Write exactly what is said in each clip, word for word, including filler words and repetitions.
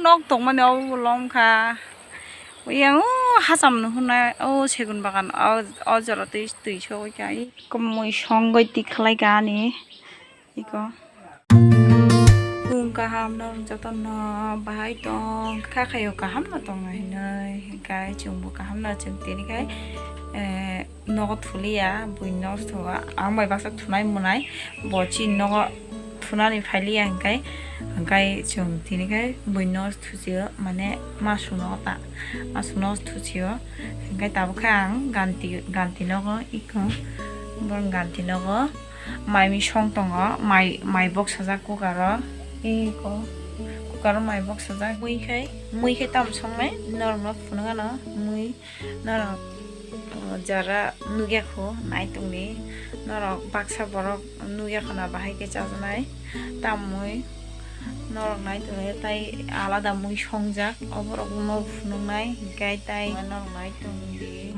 Nok tongmani obo bo lom kha. Yang o hacham no hwnna o segun bagan o, o jora twi, twi sogwi kha. Mui songwi tik khlai kha ani. Iko. Kung kaham no jotono bahai tong, kha khayo kaham no tong hinoi, hinkhe chwngbo kaham no chwng tini khai, eh, nogo thuliya, buino thuwa, ang bai baksa thunai mwnai, bo chini nogo thunani phailiya hinkhe, hinkhe chwng tini khai buino thuchio, mane masuk nogo ta, masuk nogo thuchio, hinkhe tabuk khe ang ganti, ganti nogo iko, borok ganti nogo. Mai misong tongo, mai, mai boksajak cooker o. Eko cooker o mai boksajak. Mui khai, mui khai tamo songnai? Norokno phunukgano mui, norok, o, jara nukya kho, nai tongdi. Norok baksa borok nukya khwna bahai khe chajaknai. Tamoni norok nai tongdi, tai alada mui songjak. Oborokno phunuknai, hinkhe tai norok nai tongdi.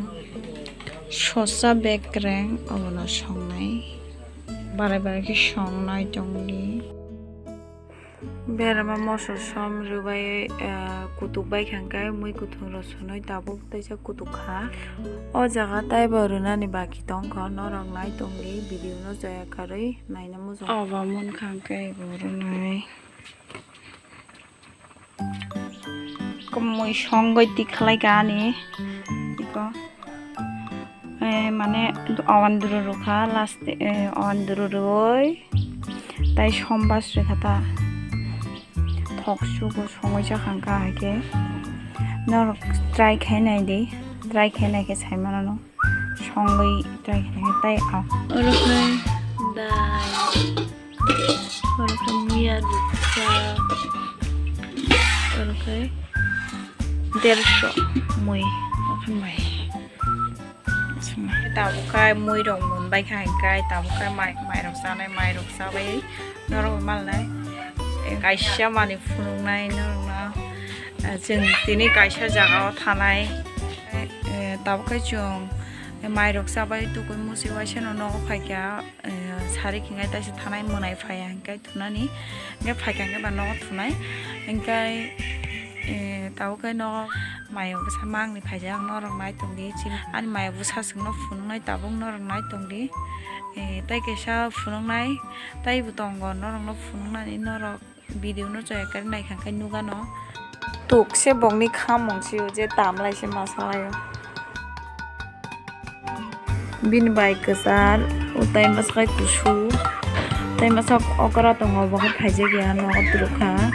Sosa bekreng obono songnai. Barai barai khe song nai tongdi. Berama moso som rwbai, eh, kutuk bai kha hwnkhe mui kuthung rw sonwi tabuk teisa kutuk kha. O jaga taibo rwnani baki tongkha, norok nai tongdi video no joya karwi naina muchung. Obo mon kha hwnkhe bo rwnai. Mui songwi tik khlai kha ani. Iko, eh, mane awan duru rwkha last, eh, awan duru rwwi tai sombas rwkha ta. Thok sugo songwi chakha hwnkha hai khe. Norok try khai nai di. Try khai nai khe sai mano no. Songwi try khai nai khe tai a. Oro khe dai. Oro khe muya ruksa. Oro khe derso mui. Oro khe mai. Tabuk khe mui rok mun bai kha hwnkhe tabuk khe mai, mai rok chanai, mai rok chabai norok malnai. Kaisa manwi phunuknai norokno. Chwng tini kaisa jaga o thanai. Tabuk khe chwng mai rok chabai tukui musi waisa no nogo phaikha. Eh, sari khe hwnkhe taisa thanai mwnai phaiya hwnkhe thunani, hwnkhe phaikha hwnkhe ba nogo thunai, hwnkhe, eh, tabuk khe nogo mayung bwsa mangni phaijak, norok nai tongdi, chini ani mayung bwsa chwngno phunuknai, tabuk norok nai tongdi, eh, tei kaisa phunuknai, teibo tongo norokno phunuknani, norok. Video no chaya khe naikha khe nukano. Tuk se bokni khamung sio je tamlai se masa laio. Bini bai kwchar, o tai masa khai kusu, tai masa okra tongo, bo khe phaijak ya, nogo turukha.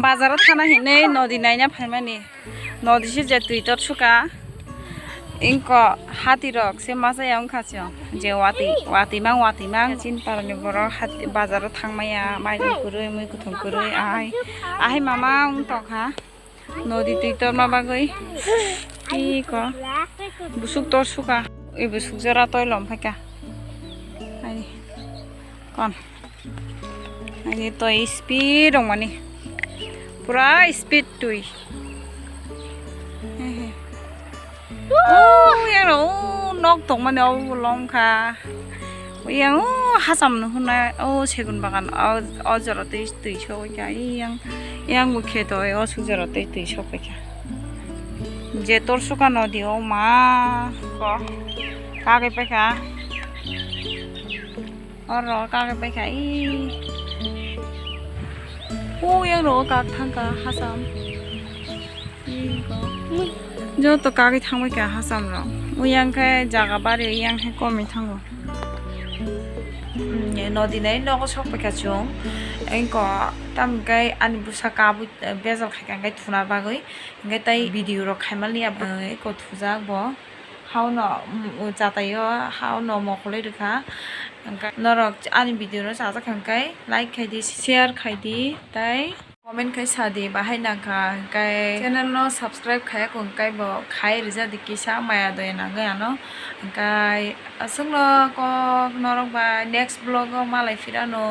Bazaro thana hinwi nodi naina phaimani. Nodi se je twi tor suka. Ingko hati rok se masa ya wngkha se. Je wati, wati mang, wati mang. Chin parani borok hati, bazaro thangmaya, maidung kwrwi, mui kuthum kwrwi, ahai. Ahai mama wng tongkha. Nodi twi torma bagwi. Iko. Busuk tor suka. Ui busuk jora toi lom phaika. Ai. Kon. Ai toi speed rong mani. Pura speed twi. Hehe. Oh, yang rong, oh, nok tong mani, oh, lom kha. Yang, oh, hacham no hwnna, oh, segun bagan, oh, oh, jora twi, twi sogwi kha, yang, yang bo kheto, oh, suk jora twi, twi sok pai kha. Je tor suka nodi, oh, ma, ko, kagwi pai kha. Oro kagwi pai kha, ih. Oh, yang rong kak thang kha, hacham. Joto kagwi thangbai kha hacham rok. Uyang khe jaga bari uyang khe komwi thango. Nodi nai nogo sok pai kha chwng. Engko tamo khe ani bwsa kabwi bejal khai kha hwnkhe thuna bagwi. Hwnkhe tai video rok khai mani abo eko thujak bo. Hao no, mm, chatai o hao no mokolwi rwkha. Hwnkhe norok ani video no chajak kha hwnkhe like khai di, share khai di, tei Comment khai sa di, bahai nang kha, hwnkhe channel no subscribe khaya kho, hwnkhe bo khai rwja di kisa, maya doya nangwi ano, hwnkhe aswkno kok norok bai next vlog o malai phir ano.